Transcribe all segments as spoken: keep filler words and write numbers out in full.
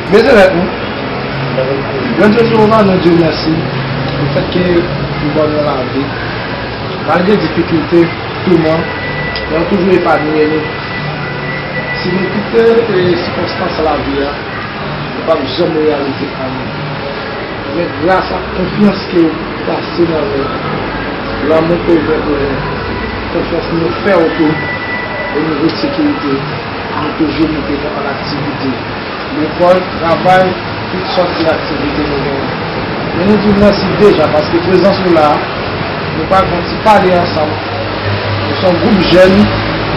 Mezanmi, nou, Bondye Jewova, nou di w mèsi lefètke ou ban nou lavi. Malgre difikilte, touman, men ou toujou epanye nou. Si nou kite, e, sikonstans lavi a, nou p ap janm reyalize anyen. Men gras ak konfyans ke w pase nan nou, lanmou ke w gen pou nou, konfyans nou fè w tou, o nivo sekirite, nou toujou mete nou an aktivite. Lekòl, travay, tout sòt de aktivite nou genyen. Men nou di w mèsi deja, paske prezans ou la, nou pral fè yon ti pale ansanm. Nou se yon gwoup jèn,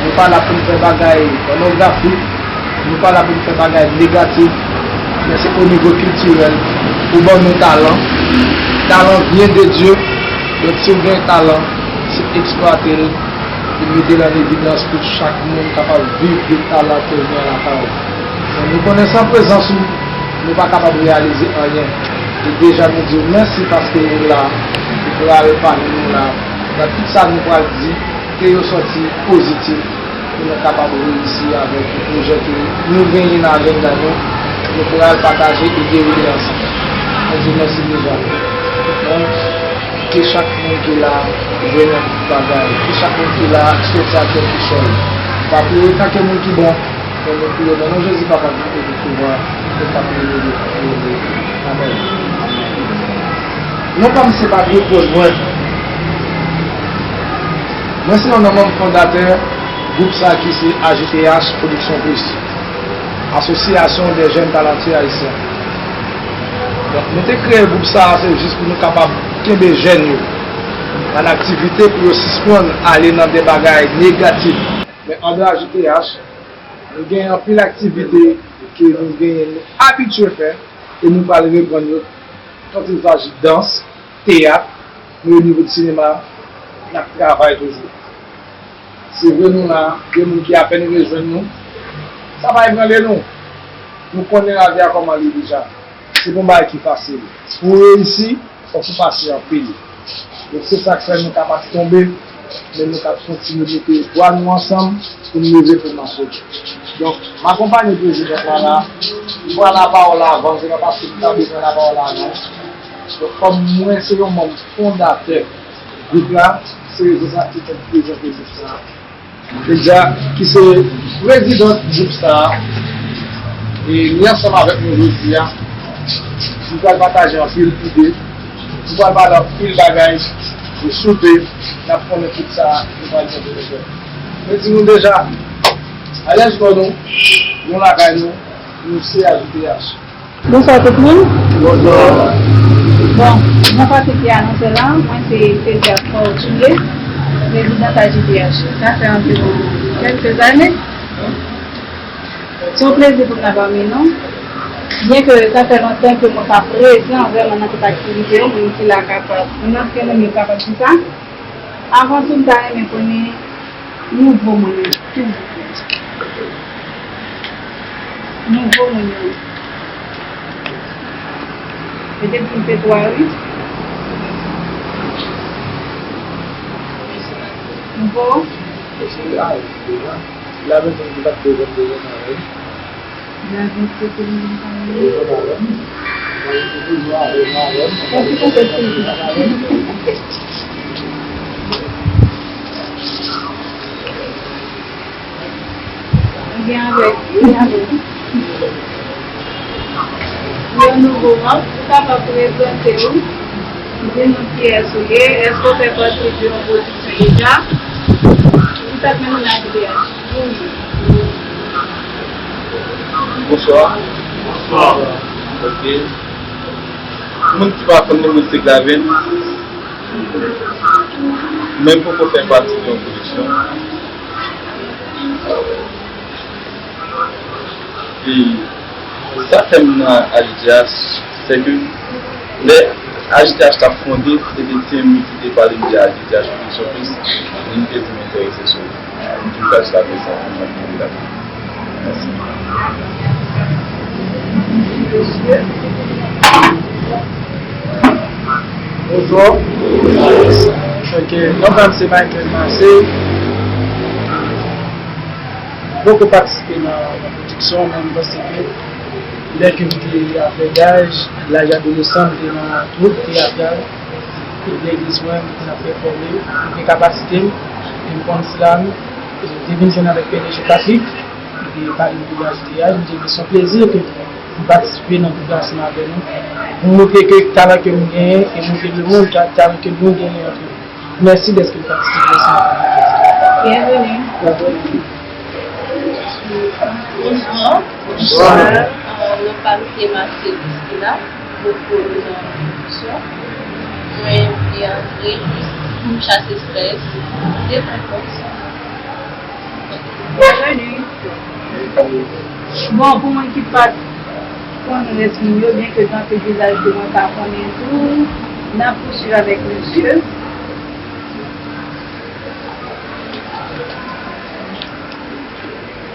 nou pa la pou n fè bagay pònografik, nou pa la pou n fè bagay negatif, men se o nivo kiltirèl, ou ban nou talan. Talan vyen de Dye, donk si w gen talan, se eksplwate l, e mete l an evidans pou chak moun kapab viv de talan ke w gen lakay ou. Men nou konnen san prezans ou, nou pa kapab reyalize anyen. E deja nou di w mèsi paske ou la, ou pral pami nou la. Nan tout sa nou pral di, ke yo sòti pozitif, pou nou kapab reyisi avèk pwojè ke nou genyen nan ajanda nou, nou pral pataje e dewoule ansanm. Nou di mèsi deja. Donk, ke chak moun ki la jwenn yon bagay, ke chak moun ki la soti ak yon kèk chòz. Pa priye tanke moun ki bon, men nou priye nan non Jezi Papa ki gen tout pouvwa, e k ap rele, e k ap rele. Amèn. Non pa m se Patrick Rose, mwen. Mwen se youn nan manm fondatè gwoup sa ki se A J T H Production Plus, Association des Jeunes Talentueux Haïtiens. Donk, nou te kreye gwoup sa a, se jis pou nou kapab kenbe jèn yo nan aktivite pou yo sispann ale nan de bagay negatif. Men andan A J T H, nou gen anpil aktivite ke nou genyen, nou abitye fè, e nou pral reprann yo, quand il s'agit dans, teyat, men o nivo de sinema, n ap travay toujou. Se vre nou la, gen moun ki apèn rejwenn nou, sa pa ebranle nou. Nou konnen lavi a kòman l ye deja. Se pa yon bagay ki fasil. Pou w reyisi, fòk ou pase anpil. Donk, se sa k fè nou kapab tonbe, men nou k ap kontinye mete bra nou ansanm pou n leve, pou n mache. Donk, m akonpaye prezidan la la. M pran lapawòl avan, se pa paske m ta bezwen lapawòl avan. Donk, kòm mwen se yon manm fondatè gwoup la, se rezon sa ki fè m prezante gwoup sa. Deja, ki se prezidan gwoup sa a, e li ansanm avèk nou jodi a. Nou pral pataje anpil ide, nou pral pale anpil bagay, e soupe, n ap konnen tout sa nou pral mete nou fè. Mwen di nou deja, alèz kò nou, nou lakay nou, nou se A J T H. Bonswa tout moun. Bonswa. Bon, jan Patrick te anonse la, mwen se Célia Fortuné, prezidant A J T H. Sa fè anviwon kèlke zane. Se yon plezi pou m la pami nou. Byenke sa fè lontan ke mwen pa prezan vrèman nan tout aktivite yo, mwen ki la kapab antre nan yo, kapab di sa. Avan tou, m ta renmen konnen nouvo moun yo. Nouvo moun yo. Mete pou m fè twa, wi. Nouvo. Ebyen, avèk yon nouvo manm, ou kapab prezante w, di nou kiyès ou ye, èske w fè pati de yon pwodiksyon deja, ou t ap mennen nan aktivite a. Bonswa. Bonswa. Ok. Moun ki pa konn li, mwen se Glavin. Mwen poko fè pati de yon pwodiksyon. E sa fè m nan A J T H, se ke lè A J T H t ap fonde, se te Tim ki te pale m de A J T H Production Plus, e m te di m enterese sou li. M toujou fè sa, fè sa, fè sa, fè sa. Mèsi. Bonjou. Ok, non pa m se Michael Massé. Poko patisipe nan, nan pwodiksyon, men m panse ke Lè ke m te a frè daj, laj adolesan, m te nan twoup teyatral legliz mwen, m te nan pèfòme, m te kapasite m, e m konn slam, e m te vin jwenn avèk Pè Deje Patrick, m te pale m de H D H, m te di se yon plezi ke m patisipe nan gwoup la ansanm avè nou, pou montre ke talan ke m genyen, e montre lemonn ta- talan ke nou genyen antre nou. Mèsi dèske nou patisipe ansanm avè nou jodi a. Bienvenue. Bonjou. Bonswa. Euh, non pa m se Marcel Priscilla, m poko nan pwodiksyon. Mwen vle antre jis pou m chase strès, dekonpòs. Bienvenue. Bon, pou moun ki pa t konn rès moun yo, byenke gen anpil vizaj ke mwen pa konnen tou, n ap pouswiv avèk mesye.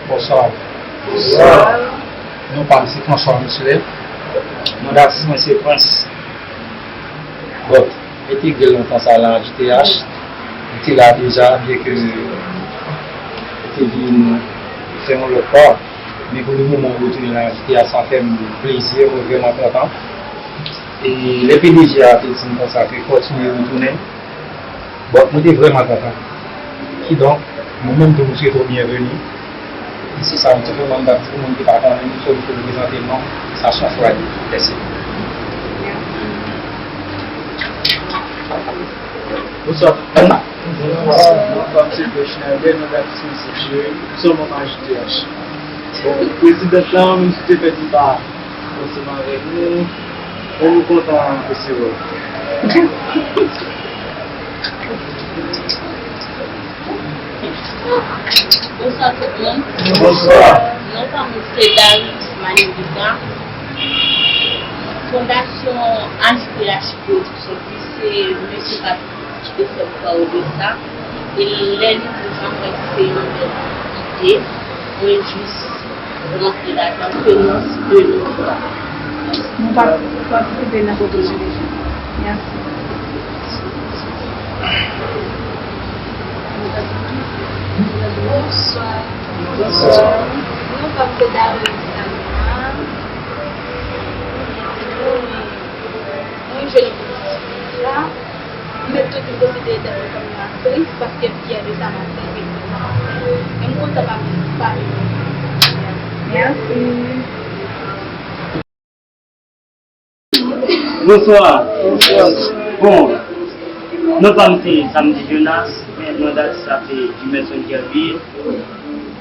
Bonswa. Bonswa. Non pa m se François Michelet. Non datis mwen se Frans. Bon, mwen te gen lontan sa nan H T H. Mwen te la deja, byenke mwen te vin fè yon lòt pa. Men pou le moman, mwen retounen nan H T H, sa fè m plezi, mwen vrèman kontan. E lè P D G a te di m konsa ke kontinye retounen, bon, mwen te vrèman kontan. Kidonk, mwen menm tou, m swete w byenveni. E se sa, m tou vrèman m t ap di pou moun ki pa konnen m, sou pou prezante non, sa se yon fwa de. Mèsi. Bonswa tout moun. Bonswa. Non pa m se Joe Schneider, non datis mwen se Jerry, m se yon manm H T H. Bon, prezidant lan, menm si te pèdi pa ansanm avèk nou, men nou kontan resevwa w. Bonswa tout moun. Bonswa. Non pa m se Darius Manilita. Fondasyon H T H Production, ki se mesye Patrick ki te fè m pale de sa. E lè li di sa, m wè se yon bèl ide. Mwen jis rantre ladan ke nou de nou. Nou pa patisipe nan pwodiksyon deja. Mèsi. Bonswa. Bonswa. Non pa m se Darlene Salma. Mwen jwe nan pwodiksyon deja. M mèt toujou konsidere tèt mwen kòm yon aktris paske m fyè de sa m ap fè, m reprezante sa m ap fè. E m kontan pa m pa. Mèsi. Bonswa. Bon, non pa m se Samedi Jonas, men non datis la se Jimerson Kerville.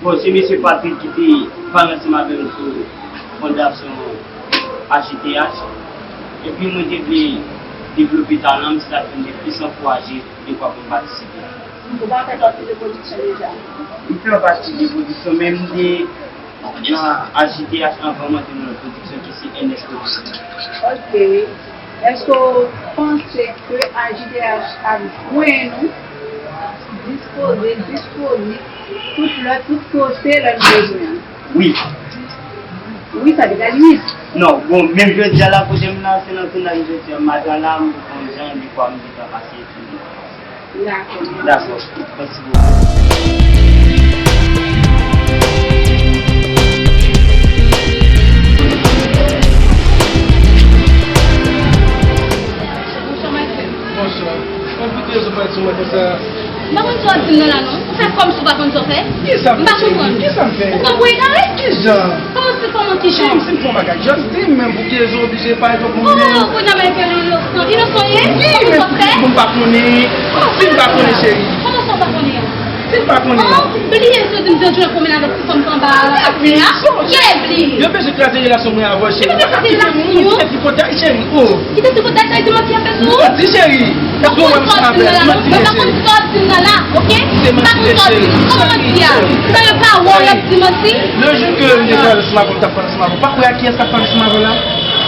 Bon, se mesye Patrick ki te pale ansanm avè m sou fondasyon H T H. Epi mwen te vle devlope talan m, se sa k fè m te plis ankouraje de fwa pou m patisipe. Ou pa fè pati de pwodiksyon deja? M fè pati de pwodiksyon, men m te nan H T H anvan mwen te nan pwodiksyon ki se N S Production. Ok. Èske w panse ke H T H ap jwenn ou dispoze, disponib tout lè, tout kote lè n bezwen an? Wi. Wi, sa vle di wi. Non, bon, menm jodi a la, kote m nan, se nan tounaj jodi a, maten la, m konn jan de fwa m deja pase. Dakò. Dakò. Mèsi bokou. Bonswa, Michael. Bonswa. Mwen kite yo sou pati sou mwen konsa. M pa konn sa w ap di m nan la non. Ou fè kòmsi ou pa konn sa w fè. Kisa m fè, cheri? M pa konprann. Kisa m fè? Ou pran pou egare? Kijan? Kòman se kòman kijan? Cheri, m fin fè yon bagay. Just di m menm pou ki rezon oblije pale tankou moun menm. Oh, kounye a m ap rele w inosan. Inosan w ye? Wi, men si m pa konnen, si m pa konnen, cheri. Kòman sa w pa konnen an? Si m pa konnen. Oh, bliye sa w di m te jwenn pwomennen avèk ti fanm ki anba atè a. Yeah, bliye. Yo bezwen kraze relasyon mwen avè w, cheri. Yo bezwen kraze relasyon. Kite tripotay, cheri. Oh. Kite tripotay, sa vle di manti ap fèt sou ou? Manti, cheri. Èske w wè m sou avè? Manti, cheri. Mwen pa konn sa w ap di m nan la, oke? M pa konn sa w ap di m. Kòman manti a? Sa yo pawòl y ap di manti? Le jou ke m te pral ansanm avè w, m t ap pral ansanm avè w. Pa kwè a kiyès k ap pral ansanm avè w la.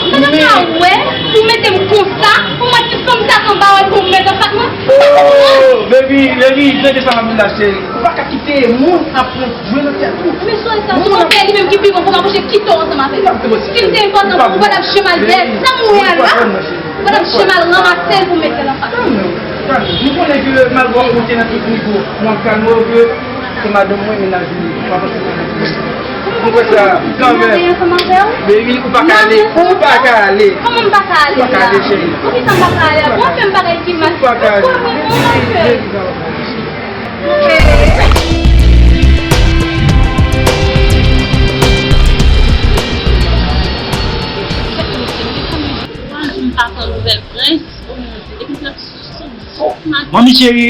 Mwen pa ka wè pou mete m konsa, pou mwen ti fanm sa k anba w, pou m mete anfas mwen. Oh, baby, baby, tande sa m ap di la, cheri. Ou pa ka kite moun ap pran jwe nan tèt ou. Men sou sa, se yon pè li menm ki pi bon pou m akoche kite w ansanm avè l. Si l te enpòtan pou ou, ou pa t ap janm al dèyè sa m wè a la. Ou pa t ap janm al ranmase l pou mete l anfas. Tann, tann. Nou konnen ke malgre w monte nan tout nivo, mwen kalme w ke se madanm mwen, mennaj mwen, m ap antre nan mennaj mwen. Ou wè sa, kanmenm. Baby, ou pa ka ale, ou pa ka ale. Kòman m pa ka ale la? Ou pa ka ale, cheri. Poukisa m pa ka ale la? Bon, fè m bagay ki mal. Ou pa ka ale. Baby, sa va. Twa jou m pa pran nouvèl Prince. Oh mon Dieu, depi m ap sou, sou, sou, sou, Manmi cheri.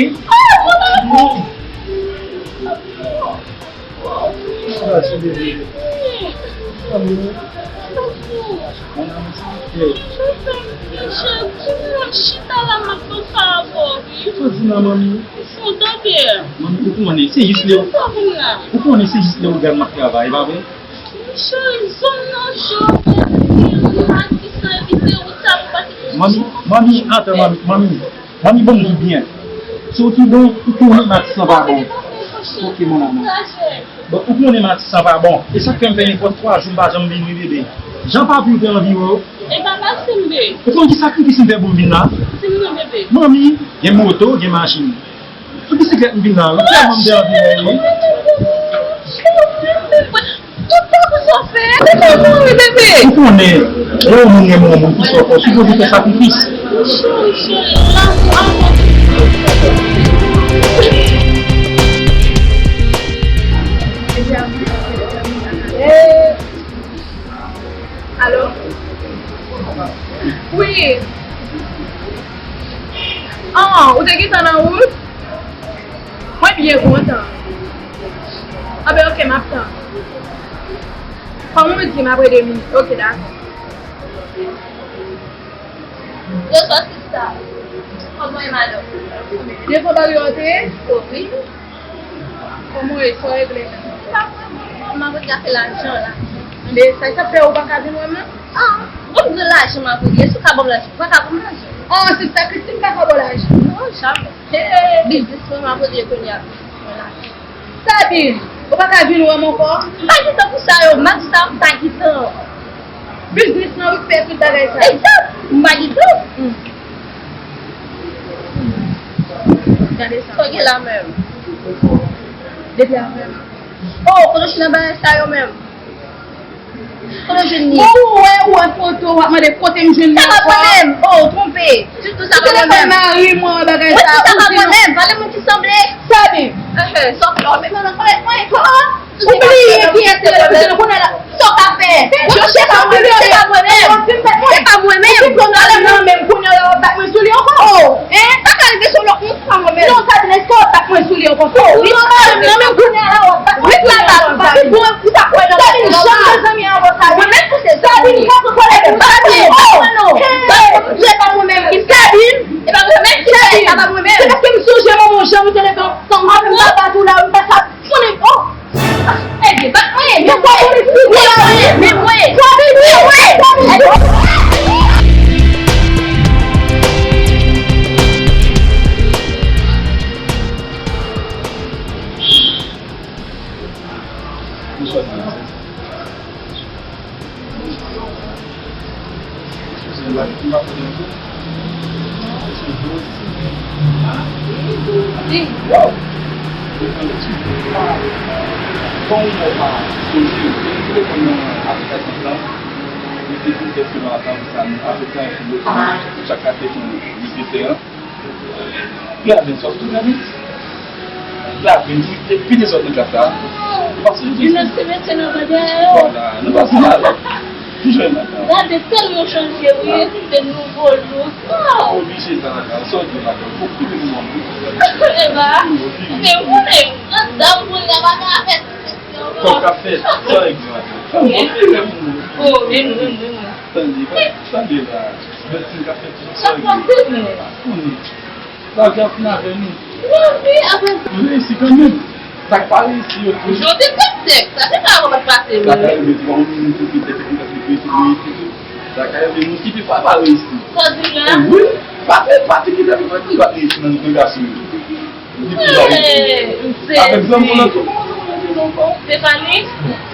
Chita la, m ap panse avè w, wi. Sa w di la, manmi? Ou tande? Manmi, ou konnen, se jis lè ou, ou konnen se jis lè ou gad m ap travay, pa vre? Cheri, zòn nan cho, matisan, epi se wout sa pou pase. Manmi, manmi, atann, manmi, manmi. Manmi, ban m di w byen. Se w ki bon, ou konnen matisan pa bon. Ok, mon amour. Bon, ou konnen matisan pa bon. E sa k fè m fè nenpòt twa jou m pa janm vin wi, bebe. Jan papi w te anvi wè w. E pa fasil, bebe. Ou konn ki sakrifis m fè pou m vin la? Di m non, bebe. Manmi, gen moto, gen machin. Sou bisiklèt m vin la, wi. Tèlman m te anvi wè w, wi. Tout sa pou sa w fè. Se pa mouri, bebe. Ou konnen, lè yon moun renmen yon moun ki sò fò, sipoze fè sakrifis. Cheri, cheri, lanmou avan tout. Alo? Wi. An, ou te gentan nan wout? Mwen byen kontan. Anben, ok, m ap tann. Kòman w di m apre de minit? Ok, dakò. Bonswa, sista. Kòman w ye, madanm? Devan baryè w te ye? O, wi. Kòman w ye? Sa w regle? M pa vrèman konprann, m ap regle afè lajan la. Men sa k ap fè ou pa ka vin wè m nan? Ah, bon, m bezwen lajan m ap regle. Si w ka ban m lajan, ou pa ka ban m lajan? Oh, sista Christine pa ka ba w lajan. Non, jamè. Hey! Biznis mwen m ap regle kounye a. Sabine, ou pa ka vin wè m ankò? M pa gen tan pou sa yo, m ap di sa, m pa gen tan. Biznis lan wi k fè tout bagay sa. Egzak, m pa gen tan. Hmm. Gade sa. Sa w gen la menm? Depi avè m. Oh, kote w jwenn bagay sa yo menm? Kote w jwenn li? Bon, ou wè, ou wè foto, w ap mande kote m jwenn li ankò. Sa pa mwen menm. Oh, ou twonpe. Sitou sa pa mwen menm. Ou telefòn mari mwen, bagay sa. Mwen di sa pa mwen menm. Pale moun ki sanble. Sa vin. Ehe, sa w fè, w menm nan kòlèt mwen, kòman? Ou bliye kiyès se, se nou konnen la. Sa w ka fè? Yo, se pa mwen menm, se pa mwen menm. Se pa mwen menm. Ou pran nan menm kounye a, w ap bat mwen sou li ankò. Oh, hein? Sa ka rive sou lòt moun, se pa mwen menm. Non, sa vin, èske w ap bat mwen sou li ankò? Oh, wi, sa vin nan menm kounye a la, w ap bat mwen sou li ankò. Wi, papa, wi, bon, ou ta kwè nan sa vin, janm mezanmi avè w sa vin. Mwen menm, se sa vin, pa pran pwoblèm. Sa vin, oh, non. Se pa mwen menm ki fè. Sabine, e pa mwen menm ki fè, sa pa mwen menm. Se paske m sonje manman w jan nou te leve ansanm, m pa bat ou la, m pa sa. Konnen, oh! Ebyen, bat mwen! Men kwa mwen, men mwen, men mwen! Kwa mwen, men mwen! Bon, mwen pa sonje, mwen te konn nan aplikasyon sa. Mwen te di kèk semaine avan sa, nou aplikasyon sa, nou chak ka te konn vizitè an. Gade sòs tou gade. Gade, li te pi dezòd nan klas la. Ou pa sonje? Li nan semesye nan banda yo. Vwala, nou pa sonje. Ki jwenn la? Gade, tèlman chanje, wi, se nouvo look. Waw! Oblije sa la, sa w di la, fòk ki te moun. Eba, men ou konnen, anndan moun la pa ka fè semesye ankò. Kòb ka fèt, sa egzanp. Oh, men nou, men nou, men nou. Tande, tande la. Bèl ti ka fèt. Sa k pase nou? Konnen. Sa k ap fin avè nou? Wi, apre sa. Nou reyisi kanmenm. Sa k pa reyisi yo tou. Yo te fè tèks. Sa se pa ankò pa t pase. Sa ka rive tou, yon moun ki te fè tèks, ki te fè tèks, ki reyisi tou. Sa ka rive, nou ki pi fò pa reyisi. Sa di la? Wi. Pa te, pa te ki te fè tèks, ki pa reyisi nan, nan gason yo. Hey, m sezi. Avèk zanmi w lan tou, kòman zanmi w lan tou ankò? Stefani?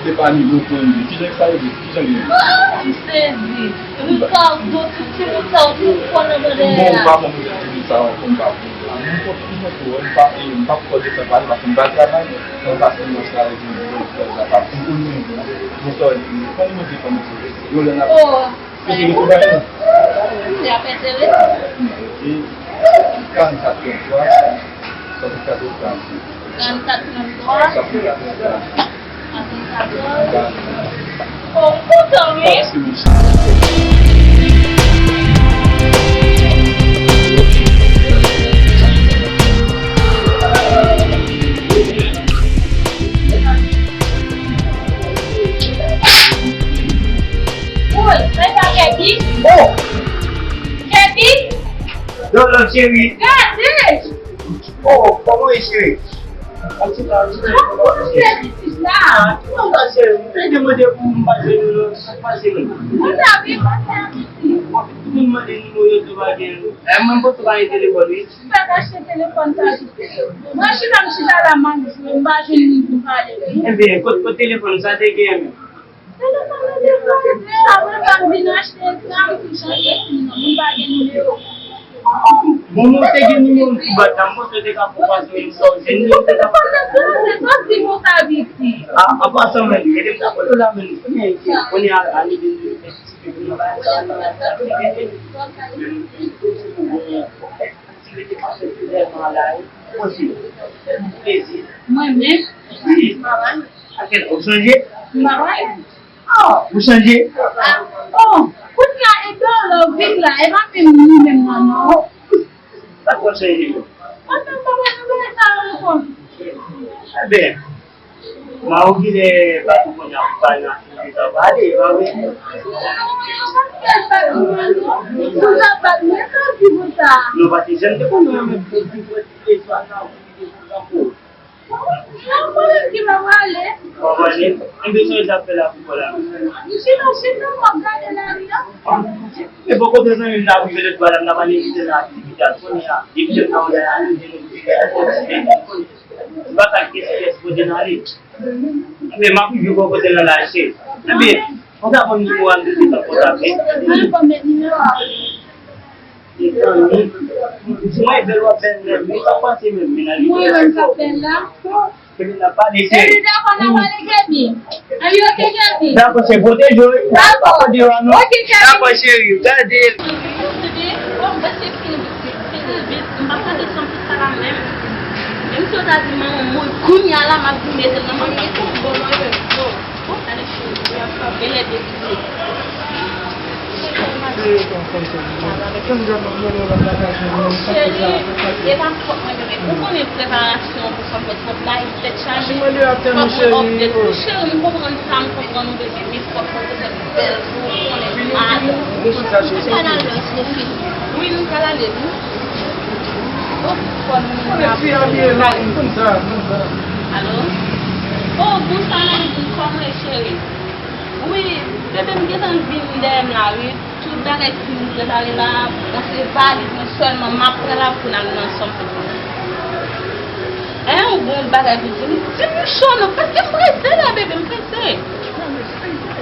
Stefani, bon, bon, bon. Kijan sa ye? Kijan li ye? Ah, m sezi. Ricardo, tout timoun sa yo te fò nan banda a. Bon, ou pa bon pou timoun sa yo ankò, m pa bon. M pa, m pa pran de tan pale paske m pa travay. Mwen pase dimanch la avèk yon jèn frè la pa m konnen. Mwen sò di mwen konnen mwen te fè mwen sou yo lè n ap. Oh, se yon konnen. Se ap enterese. E karannkat trannntwa, swasann kat trannntwa. Karannkat trannntwa. Swasann kat trannntwa. Woy, men sa Kèbi. Oh! Kèbi! Lolo, cheri. Gade! Oh, kòman w ye, cheri? An ti tan, an ti tan. Kòman w ye, pitit la? Ah, kòman w ye, cheri? M te demande pou m pa jwenn ou, non. Sa k pase menm? Mwen ta vin pase a midi. Tout moun mande nimewo yo tou pa gen. Eh, mwen pote pa gen telefòn, wi. M pa ka achte telefòn sa tou. Mwen chita, m chita la, m ap jwe, m pa jwenn moun pou m pale, wi. Ebyen, kot, kot telefòn sa te gen menm? Telefòn nan te fou, sa mwen pa vin achte ekran, m touche achte ekran, mwen pa gen nimewo. Bon, mwen te gen nimewo m sou bat la, mwen te ka pou pase menm sa, se nimewo te ka. Telefòn nan te fou, se sòti mwen ta viti. A, an pasan menm, ede m ta pran la menm, kounye a, kounye a, ale vin. Ti rete pase plizyè mwa la, wi. Mwen menm, wi. Sa fè ou chanje? M pa wè. Oh, ou chanje? Oh, kounye a e dolo vin la, e pa menm li menm nan non. Sa fè ou chanje menm? Mwen menm pa wè nan bagay sa yo ankò. Eben, Mawo genlè bat ou kounye a pou pale nan aktivite sa pale, pa vre? Pou sa bat mwen, sa di pou sa. Non, paske jan m te konnen w menm pou di pou ti lespwa sa ou ki te sou kanpo. Non, mwen menm ki pa prale. Pa prale? Enben, sa w ap fè la pou kò la? M chita, chita, m ap gade lari a. E bò kote zanmi m ta rive lòt bò la, m ta pale envite nan aktivite a kounye a. Depi lè m ta wè a, nou di nou. M pa ka espès kote n ale. Ebyen, m ap rive bò kote l nan la cheri. Ebyen, konsa ban m nimewo a m te te fè kontak, wi. Mwen bèl w ap bèl nèt, wi, sa k pase menm, men nan li. Mwen menm k ap bèl la. Kèmi n ap pale, cheri. Epi dakò n ap pale, Kèmi. Are you okay, Kèmi? Dakò, cheri, pwoteje w, wi. Dakò. Pa pran devan, non. Ok, Kèmi. Dakò, cheri, gade. Bon, mwen se Pil vit, m pa ka desann tout sa la menm. Menm si yo ta di manman m mouri kounye a la, m ap di mete l nan manman m. Bon, bon, gade cheri, genlè de pye. Cheri, e pa fòt mwen menm, ou konnen preparasyon pou fè m fè twòp la, e tèt chaje. Fòk mwen update tou, cheri, m konprann sa, m konprann ou, bebe, men fòk mwen te fè bèl pou ou konnen. Alo. Wi, nou pral ale, wi. Oh, fò nou. Alo? Oh, bonswa, Nandine, kòman w ye, cheri? Wi, bebe, m gentan vin dèyè m la, wi. Tout bagay fin prepare la. Bon, se valiz mwen sèlman m ap pran la pou n al nan chanm pou nou. Hein, ou gen yon bagay pou di m? Di m cho non, paske m prese la, bebe, m prese.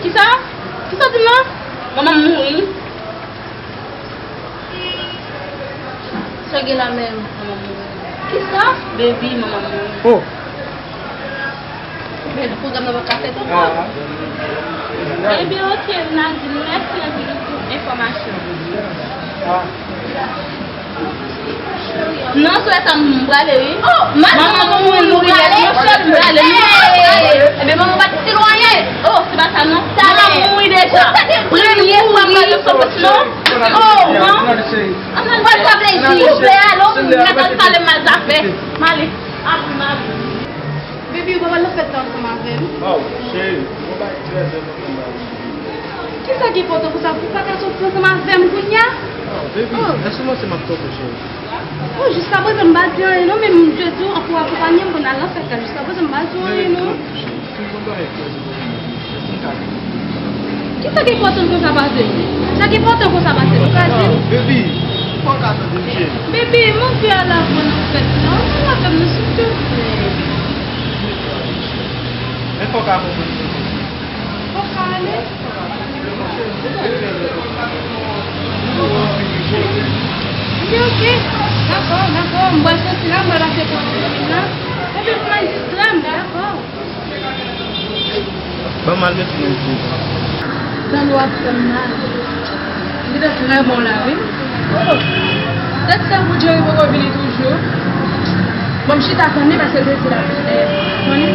Kisa? Kisa w di m lan? Manman m mouri. Sa gen la menm? Manman m mouri. Kisa? Baby, manman m mouri. Oh. Men pwogram nan pa ka fèt ankò. Ah. Ebyen, ok, Nadine, mèsi anpil pou enfòmasyon. Ah. Non, sou sa m prale, wi. Oh, manman m mouri nèt, non, cheri, m prale, non, m prale. Ebyen, manman pa t si lwayen. Oh, se pa sa, non. Manman m mouri deja. Premye fwa m prale sou fòs, non. Oh, non. Ann al pale sa vle di. Souple, alo, m mèt al pale mal zafè. M ale. Apre, m ale. Baby, ou pa pral nan fèt la ansanm avè m? Oh, cheri, ou pa trè bèl ansanm avè m. Kisa ki enpòtan konsa pou w pa ka soti ansanm avè m kounye a? Oh, baby, èske w panse m ap twonpe w, cheri? Oh, jiskaprezan m pa di anyen non, men m te di w pou w akonpanye m pou n al nan fèt la. Jiskaprezan m pa di w anyen non. Kisa ki enpòtan konsa pase? Sa ki enpòtan konsa pase? Ou ka di m? Baby, ou pa ka tande m, cheri. Baby, m anvi al avè w nan fèt la. Ann al avè m non, silvouplè. Men fò w ka konprann mwen. Fò w ka ale. Ebyen, ok. Dakò, dakò. M pral Sa pase pou zanmi m nan. Epi pou mwen distrè m, dakò. Ban m al mete nan kou. Zanmi w ap fè m mal. Li te trè bon la, wi. Oh! Tèt sa pou Jerry poko vini toujou. Bon, m chita tann li paske l te di l ap vini. Konnen?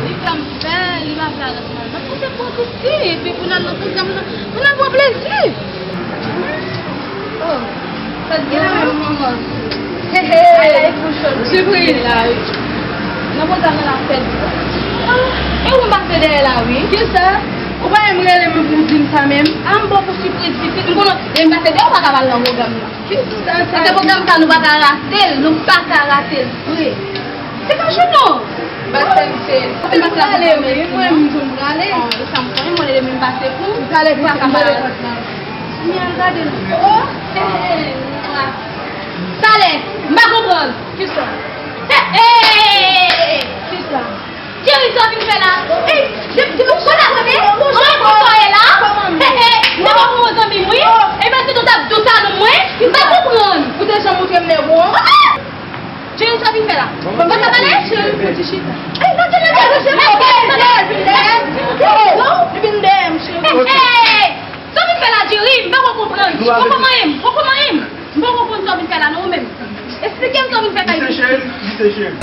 Li fè m pè, li pa vle al nan pwogram nan. Mwen se pwodiktif, epi pou n al nan pwogram nan, pou n al pran plezi. Oh, sa t gen la menm manman? He, he. Ay, ay, pou chòt. Sipriz la, wi. Nan pwogram nan, n ap fè l. Ah, e ou m pase dèyè la, wi. Kisa? Ou pa menm rele mwen pou w di m sa menm? Ah, m ba w pou sipriz pitit. M konnen, e m pase dèyè, ou pa ka al nan pwogram nan. Kisa sa? Paske pwogram sa, nou pa ka rate l, nou pa ka rate l vre. Se pa jou non. Batèm se. Ou te prale, wi. Mwen, m tou prale. Bon, e sa m konnen, mwen, lè m pase pou. Ou prale, ou pa ka prale. Mwen al gade l. Oh, he, he, nwa. Talè, m pa konprann. Kisa? He, he! Kisa? Jerry, sa w vin fè la? Ey, de, de, ou konn apre? Mwen konn sa w ye la? He, he, m te ba w pou yon zanmi m, wi. E mèsi nou t ap dous a nou, mwen. M pa konprann. Ou te janm montre m nèg ou an? Ah! Jerry, sa w vin fè la? Mwen pa pale? Jerry, fè ti chita. Ey, sa w vin fè la? Mèsi, mèsi. Li vin dèyè m, cheri. Hey, hey! Sa w vin fè la, Jerry? M poko konprann. Poko manyen m, poko manyen m. M poko konn sa w vin fè la, non, ou menm. Eksplike m sa w vin fè la isit. Li se cheri, li se cheri.